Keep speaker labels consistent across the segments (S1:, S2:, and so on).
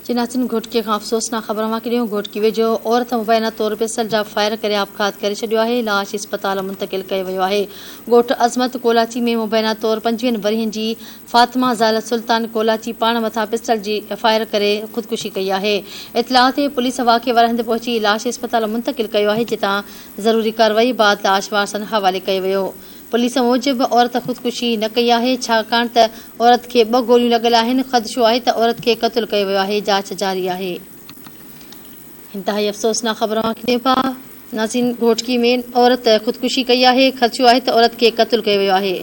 S1: چناسين گهوٽڪي کان افسوسناڪ خبر اوهان کي ڏيون، گهوٽڪي ويجهو عورت مبينا طور پسٽل جا فائر ڪري آپگهات ڪري ڇڏيو آهي، لاش اسپتال منتقل ڪيو ويو آهي. ڳوٺ عظمت ڪولاچي ۾ مبينا طور پنجويهن ورهين جي فاطمه زال سلطان ڪولاچي پاڻ مٿان پسٽل جي فائر ڪري خودڪشي ڪئي آهي. اطلاع تي پوليس واقعي واري هنڌ پهچي لاش اسپتال منتقل ڪيو آهي جتان ضروري ڪارروائي بعد لاش وارثن حوالي ڪيو ويو. پوليس موجب عورت خودڪشي نه ڪئي آهي ڇاڪاڻ ته عورت کي ٻه گوليون لڳل آهن، خدشو آهي ته عورت کي قتل ڪيو ويو آهي، جاچ جاري آهي. انتهائي افسوسناڪ خبر اوهان کي ڏيون پيا، ناظرين گهوٽڪي ۾ عورت خودڪشي ڪئي آهي، خدشو آهي ته عورت کي قتل ڪيو ويو آهي.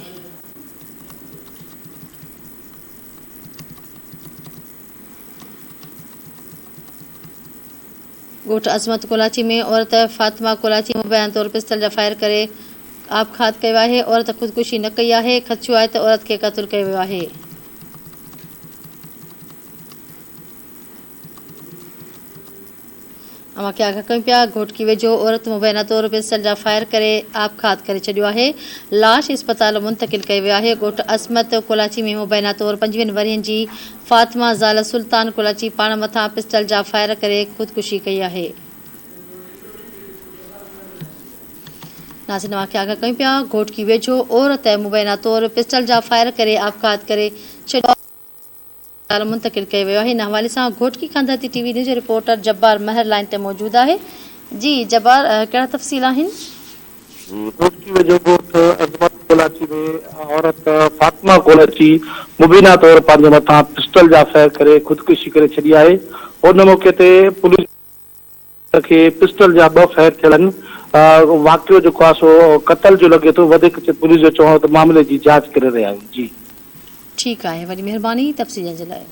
S1: ڳوٺ عظمت ڪولاچي ۾ عورت فاطمه ڪولاچي مبينا طور پستل جا فائر ڪري آپگهات ڪيو آهي، عورت خودڪشي نه ڪئي آهي، خدشو آهي ته عورت کي قتل ڪيو ويو آهي. اوهان کي آگاهه ڪيون پيا گهوٽڪي ويجهو عورت مبينا طور پستل جا فائر ڪري آپگهات ڪري ڇڏيو آهي، لاش اسپتال منتقل ڪيو ويو آهي، ڳوٺ عظمت ڪولاچي ۾ مبينا طور پنجويهن ورهين جي فاطمه زال سلطان ڪولاچي پاڻ مٿان پسٽل جا فائر ڪري خودڪشي ڪئي آهي. ناظرين اوهان کي آگاهه ڪيون پيا گهوٽڪي ويجهو عورت مبينا طور پسٽل جا فائر ڪري آپگهات ڪري ڇڏيو آهي منتقل ڪيو ويو آهي ان حوالي سان گهوٽڪي کان ڌرتي ٽي وي نيوز جو رپورٽر جبار مهر لائين تي موجود آهي جي جبار ڪهڙا تفصيل آهن.
S2: گهوٽڪي ويجهو ڳوٺ عظمت ڪولاچي ۾ عورت فاطمه ڪولاچي مبينا طور پنهنجي مٿان پسٽل جا فائر ڪري خودڪشي ڪري ڇڏي آهي ان موقعي تي پوليس کي پسٽل جا ٻه فائر ٿيل آهن واقعو جيڪو آهي سو قتل جو لڳي ٿو وڌيڪ پوليس جو چوڻ هو ته معاملي جي جاچ ڪري رهيا آهيون جي.
S1: ٺيڪ آهي وڏي مهرباني تفصيل ڏيڻ جي لاء.